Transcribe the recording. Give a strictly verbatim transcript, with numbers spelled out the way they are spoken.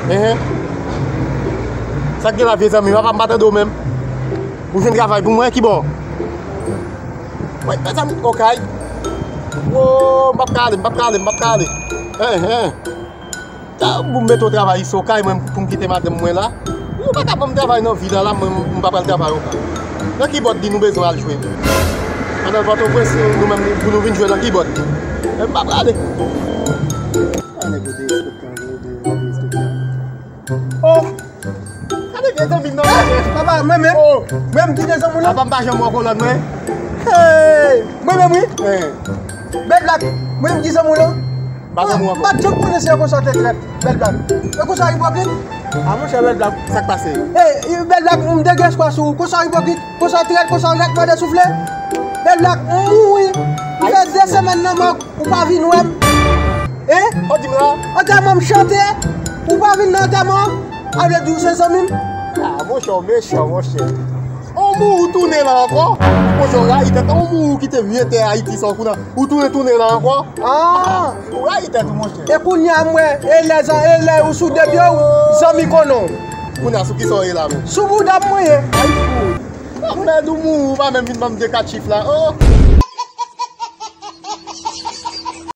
Enhen. Sa k gen la, vye zanmi m? Apa m pa tande w menm? Ou jwenn travay pou mwen, ki bò? Wè, mezanmi, okay. Wo, m p ap ka ale, m p ap ka ale, m p ap ka ale. Enhen. Bon, m mete w travay isi okay mwen pou m kite madanm mwen la. Ou pa ka ban m travay nan vi la, la, mwen, m pa pral travay okay. Nan ki bòt li nou bezwen al jwe? Pandan Pòtoprens, nou menm, pou nou vin jwe nan ki bòt li? Men m pa prale. Ah, nèg yo derespektan, yo derespektan. Oh! Gade vye zanmi m nan. Eh, papa, mwen menm. Oh! Mwen menm ki te zanmi w la. Papa, m pa janm wè w kolòn mwen. Hey! Mwen menm, wi. Eh. Bèl Blak, mwen menm ki zanmi w la. M pa janm wè w ankò. M pa t janm konnen se konsa w te trèt, Bèl Blak. E konsa w ipokrit? Ah, monchè, Bèl Blak. Sa k pase? Eh, Bèl Blak, m te gen espwa sou ou. Konsa w ipokrit, konsa w trèt, konsa w ret mande soufle. Bèl Blak, m mouri. M fè de semèn nan mòg, ou pa vin wè m. Hein? Ou di m la? Antèman m chante, ou pa vin nan antèman. A vle di ou se zanmi m? Ah, monchè, w mechan, monchè. On mou ou tounen la ankò? Monchè, w rayi tèt. On mou ou ki te vye tè Ayiti sa w kounye a. Ou tounen, tounen la ankò? Ah! Ou rayi tèt ou, monchè. E kounye a, m wè, e lè, e lè ou sou de pye w, zanmi konnen w. Kounye a, sou ki sa w ye la menm? Sou bouda m mwen ye. Ay, fou. Mèd ou mouri, ou pa menm vin ban m de kat chif la. Oh!